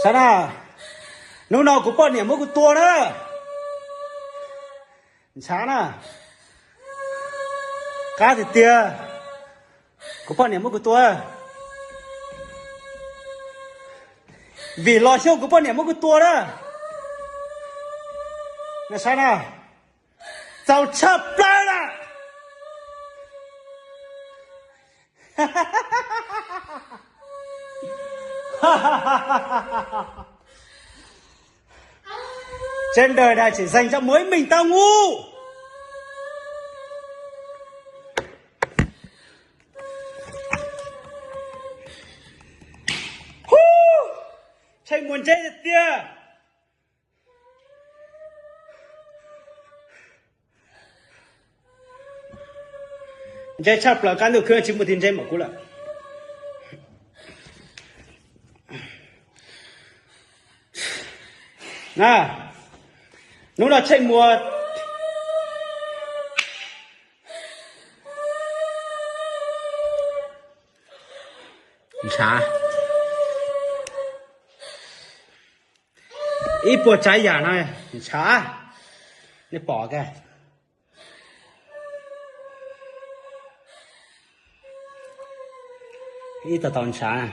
Saib na, hnub no kuv poj niam muab kuv tua na. Ntshav na, qab tiag tiag, kuv poj niam muab kuv tua. Vim Los Xyooj kuv poj niam muab kuv tua na. Saib na, txaus tshaj plaws na. Trên đời này chỉ dành cho mỗi mình tao ngu. Hub, Tsheej Muas ntse tiag tiag. Ntse tshaj plaws, qab ntuj khwb tsis muaj tus ntse npaum kuv lawm. Na, hnub no Tsheej Muas ntshav ib puas tsav yam no, ntshav, nej pom kag, ib tau tau ntshav.